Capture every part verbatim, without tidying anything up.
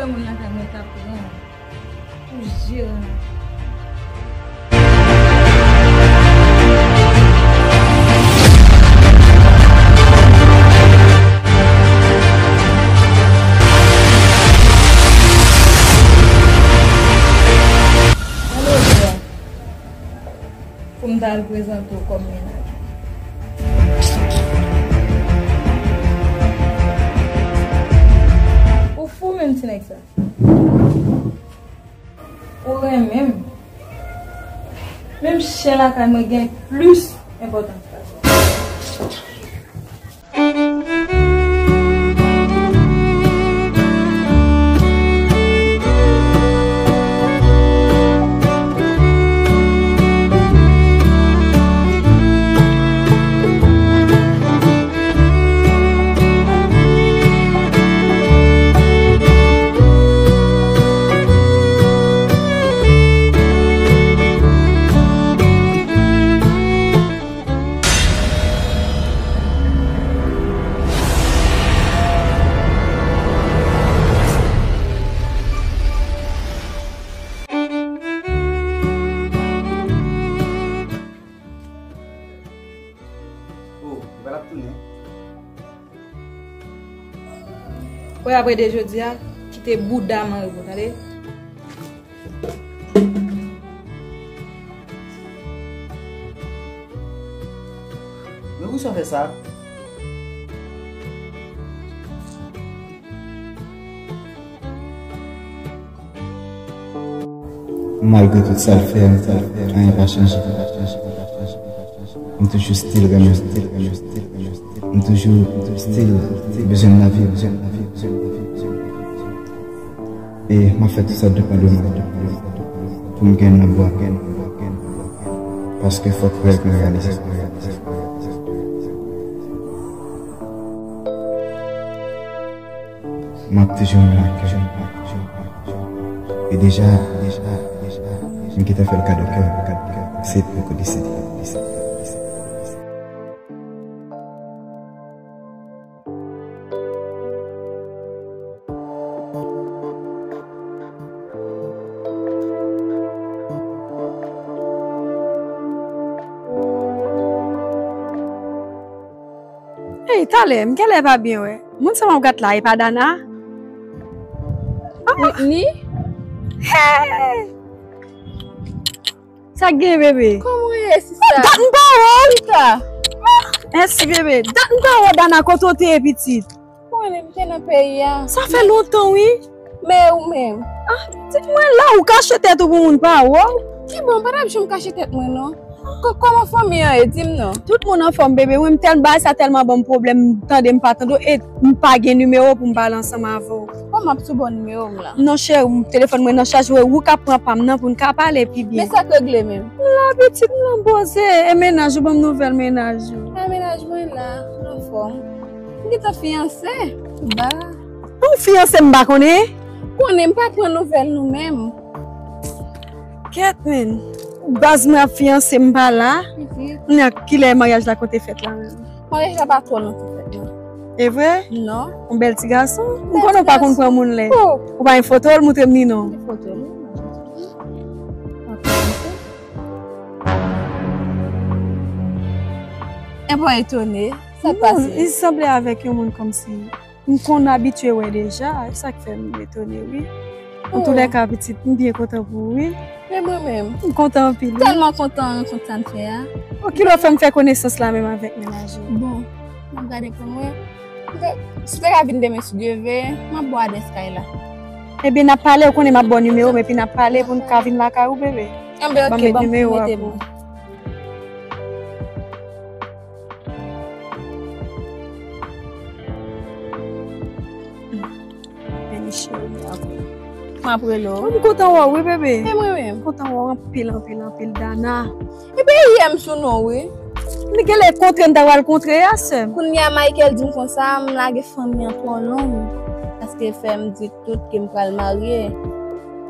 Moun lakay mwen ta pran pou jeran. Alo, Jean. Pou m ta al prezante w kòm mennaj. Ou fou menm, ti nèg sa. Ou renmen m. Menm chen lakay mwen gen plis enpòtans pase w. Oh, li pa t ap tounen. Wè, apre de jodi a, kite bouda m an repo, tande? Men poukisa w fè sa? Malgre tout sa l fè, anyen pa chanje. M toujou still renmen. M toujou still bezwen lavi. E m ap fè tout sa depann de mwen pou m gen nan bwa. Paske fòk rèv mwen reyalize. M ap toujou renmen ak kè. E deja, m gentan fè l kado kè m. Se poko deside. Hey, talè, m genlè pa byen wè. Moun sa m ap gad la, e pa Dana? Ah! Whitney? Hey! Sa k gen, bebe? Kòman w ye, sista? Dat m pa wè w. Chita. Ah, mèsi, bebe. Dat m pa wè w, Dana, kote w te ye, pitit? Konnen m te nan peyi a. Sa fè lontan, wi. Men ou menm? Ah, pitit, mwen la, ou kache tèt ou pou moun pa wè w. Ki bon, m pa t ap janm kache tèt mwen, non. Ko-, kòman fanmi an ye? Di m non. Tout moun anfòm, bebe. Mwen, m tèl, bagay sa tèlman ban m pwoblèm, m tande m pa tande w, e m pa gen nimewo pou m pale ansanm avè w. Kòman m ap sou bon nimewo m la? Non, cheri, m, telefòn mwen nan chaj, wè, ou ka pran pa m nan pou n ka pale pi byen. Men sa k regle menm? M la, pitit, m nan poze. E mennaj ou, ban m nouvèl mennaj ou. A, mennaj mwen la, anfòm. M gentan fiyanse. Ba. Ou fiyanse, m pa konnen? Konnen, m pa pran nouvèl nou menm. Kèt, men. Baz mwen ap fiyanse, m pa la. Pitit. Kounye a, kilè maryaj la konte fèt la menm? Maryaj la pa twò lontan fèt, non. E vre? Non. Yon bèl ti gason? M konnen w pa konn pran moun lè. Oh. Ou pa gen foto l, montre m li non. Gen foto l, wi. E pa etone, sa k pase? Non, li sanble avèk yon moun kòmsi. M konn abitye wè deja, e sa k fè m etone, wi. Antoulèka, pitit, m byen kontan pou ou, wi. E mwen menm? M kontan anpil, wi. Tèlman kontan rankont sa n fè a. Bon, kilè w fè m fè konesans la menm avèk mennaj ou? Bon, m ap gade pou mwen. Si w te ka vin demen, si Dye vle, m ap ba w adrès kay la. Ebyen, n ap pale, ou konnen m ap ba w nimewo m, epi n ap pale pou n ka vin lakay ou, bebe. Anben, ok, ban m nimewo a pou ou. Vini, cheri, m ap rele w. M kontan wè w, wi, bebe. E mwen menm? M kontan wè w anpil, anpil, anpil, Dana. Epi yè m sou non, wi. Li genlè kontre m ta pral kontre a, sè m. Kounye a, Michael di m konsa, m lage fanmi an twò long. Paske fè m di tout ke m pral marye.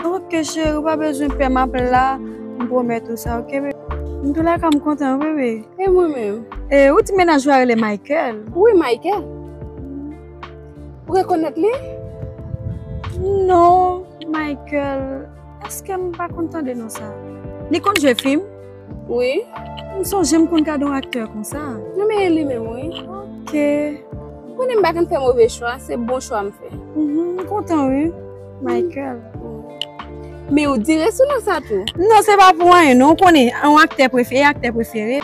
Ok, cheri, ou pa bezwen pè, m ap la. M pwomèt ou sa, ok, bebe? Antoulèka, m kontan, bebe. E mwen menm? E, ou di mennaj ou a rele Michael? Wi, Michael. Ou rekonèt li? Non, Michael, èske m pa konn tande non sa? Li konn jwe fim? Wi. M sonje m konn gade yon aktè konsa. Non, men e li menm, wi. Ok. Konnen m pa konn fè move chwa, se bon chwa m fè. Mhm, m kontan, wi, Michael. Men ou dire sou non sa tou? Non, se pa pou anyen, non. Ou konnen, yon aktè prefere, aktè prefere.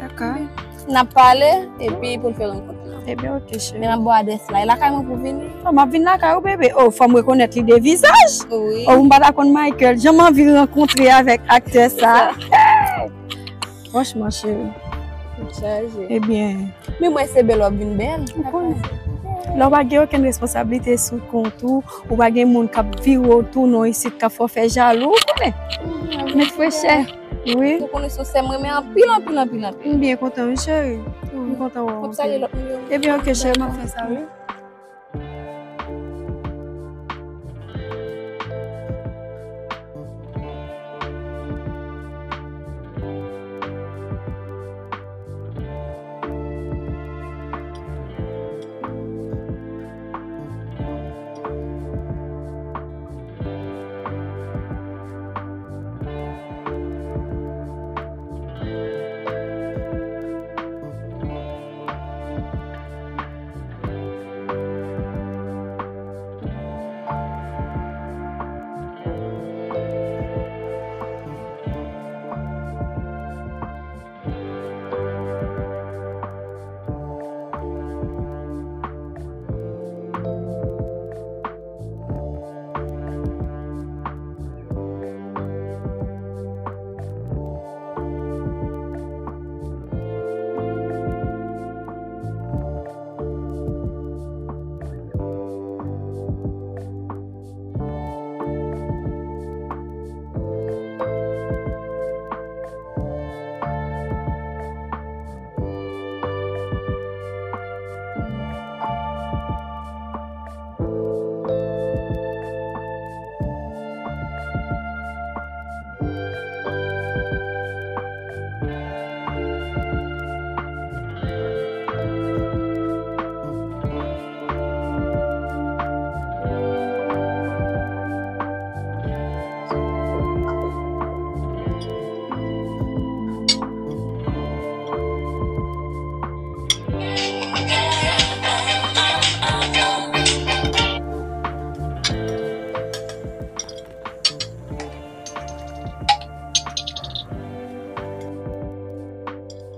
Dakò. N ap pale, epi pou n fè rankont lan. Ebyen, ok, cheri. Men m ap ba w adrès la. E lakay mwen pou vini? Oh, m ap vin lakay ou, bebe. Oh, fò m rekonèt li de vizaj. Wi. Oh, m pa ta konn Michael. Jan m anvi rankontre avèk aktè sa. Franchman, cheri. Chaje. Ebyen. Men mwen se bèl w ap vin bèl. Ou konnen. Lè w pa gen okenn responsablite sou kont ou, ou pa gen moun k ap vire w tounen isit, k ap fè w fè jalou, ou konnen. Met frechè. Wi. Ou konnen se sè m renmen anpil, anpil, anpil, anpil. M byen kontan, wi, cheri. M kontan wè w. Fòk sa gen lòt moun yo. Ebyen, ok, cheri, m ap fè sa, wi.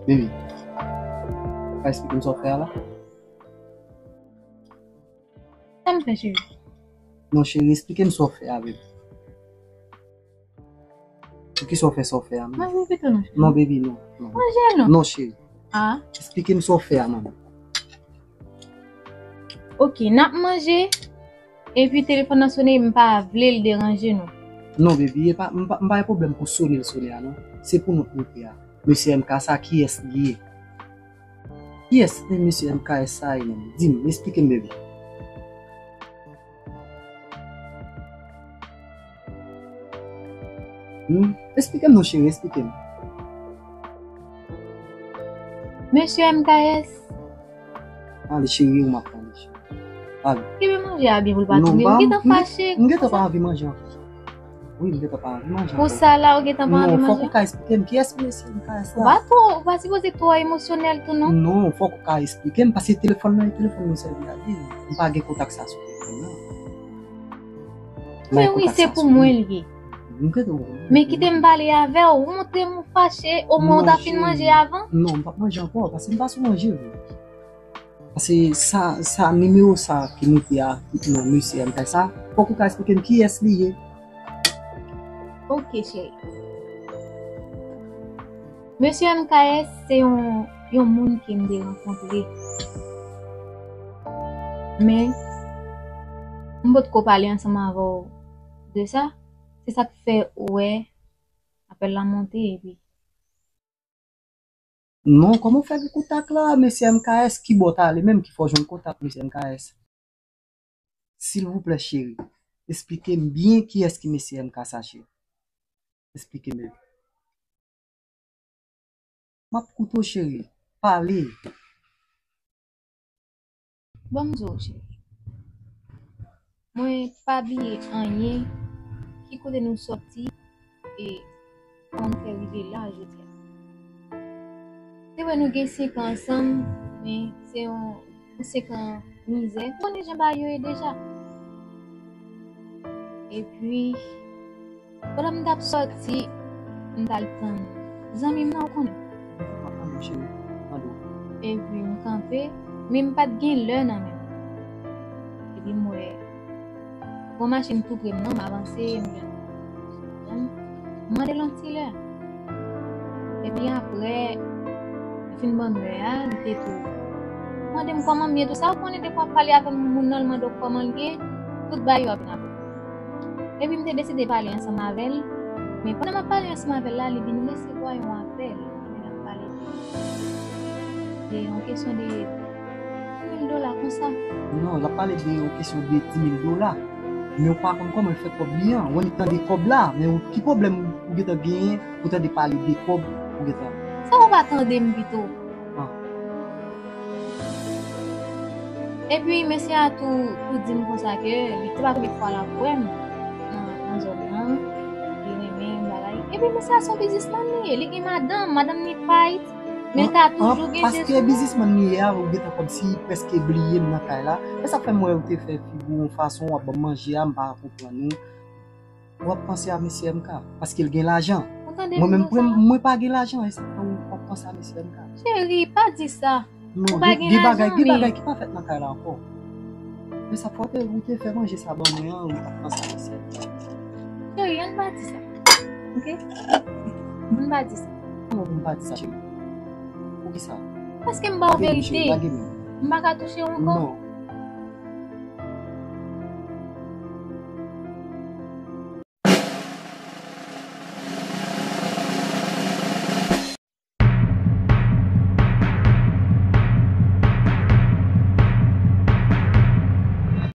Baby, ou ka eksplike m sa w fè a la? Sa m fè, cheri? Non, cheri, eksplike m sa w fè a, baby. Poukisa w fè sa w fè a, man? Manje pito non, cheri. Non, baby, non. Non. Manje non. Non, cheri. Ah. Eksplike m sa w fè a, man. Ok, n ap manje, epi telefòn nan sone, m pa vle l deranje nou. Non, baby, e pa, m pa, m pa gen pwoblèm pou sone l sone a, non. Se pou nou k moute a. Mesye M K sa, kiyès li ye? Kiyès mesye M K S sa ye menm? Di m, eksplike m, baby. Hmm? Eksplike m non, cheri, eksplike m. Mesye M K S. Ale, cheri, ou m ap pale, cheri. Ale. Kenbe manje a byen pou l pa tonbe. M gentan fache. M gentan pa anvi manje ankò. Wi, m gentan pa anvi manje ankò. Pou sa la, ou gentan pa anvi manje? Non, fòk ou ka eksplike m kiyès mesye M K S la. Ou pa twò, ou pa sipoze twò emosyonèl tou, non. Non, fòk ou ka eksplike m, paske telefòn nan, e telefòn nou sèvi a, di. M pa gen kontak sa sou telefòn nan. Men wi, se pou mwen li ye. M gentan konprann. Men kite m pale avè w, ou montre m ou fache, omwen ou ta fin manje avan. Non, cheri. Non, m p ap manje ankò, paske m pa sou manje vre. Paske sa, sa, nimewo sa ki moute a, non, mesye M K S sa, fòk ou ka eksplike m kiyès li ye. Ok, cheri. Mesye M K S se yon, yon moun ke m te rankontre. Men, m potko pale ansanm avè w de sa. Se sa k fè ou wè apèl la monte epi. Non, kòman w fè gen kontak la, mesye M K S? Ki bò w t ale menm ki fè w jwenn kontak mesye M K S? Silvouplè, cheri, eksplike m byen kiyès ki mesye M K sa, cheri. Eksplike m, baby. M ap koute w, cheri. Pale. Ban m di w, cheri. Mwen pa bliye anyen, ki kote nou sòti e kòman nou fè rive la jodi a. Se vre nou gen senk an ansanm, men se yon, yon senk an mizè. Ou konnen jan bagay yo ye deja. Epi, pandan m t ap sòti, m t al tann zanmi m nan, ou konnen. Epi m kanpe, men m pa t gen lè nan men m. Epi m wè gon machin tou pre m nan, m avanse, m jwenn. M mande l yon ti lè. Epi apre, li fin ban m lè a, li te tou mande m kòman m ye, tou sa. Ou konnen depi w ap pale avèk moun nan, l mande w kòman l ye, tout bagay yo ap vin apre. Epi m te deside pale ansanm avè l. Men pandan m ap pale ansanm avè l la, li vin resevwa yon apèl. Li vin ap pale de, de yon kesyon de di mil dola konsa. Non, l ap pale de yon kesyon de di mil dola. Men ou pa konn kòman l fè kòb li an. Ou annik tande kòb la, men ou, ki pwoblèm ou gentan genyen pou tande pale de kòb ou gentan? Sa ou pa tande m pito? Ah. Epi mesye a tou, tou di m konsa ke li te pa premye fwa l ap wè m nan, nan zòn nan, li renmen m bagay. Epi mesye a se yon biznismann li ye, li gen madanm, madanm li pa Ayiti, men l ka toujou gen Jezi. Paske biznismann li ye a, ou gentan kòmsi prèske bliye m nan kay la. E sa fè m wè ou te fè figi w yon fason, w ap ban m manje a, m pa konprann ou. W ap panse a mesye M K, paske l gen lajan. Mwen menm, mwen, mwen pa gen lajan, e sa fè w ap panse a mesye M K. Cheri, pa di sa. Non, ou pa gen lajan, men gen bagay ki pa fèt nan kay la ankò. Men sa fè w te, ou te fè manje sa ban mwen an, ou t ap panse a mesye M K. Cheri, ann pa di sa. Oke? Ann pa di sa. Non, pou m pa di sa, cheri. Poukisa? Paske m ba w verite. M pa ka touche w ankò. Non.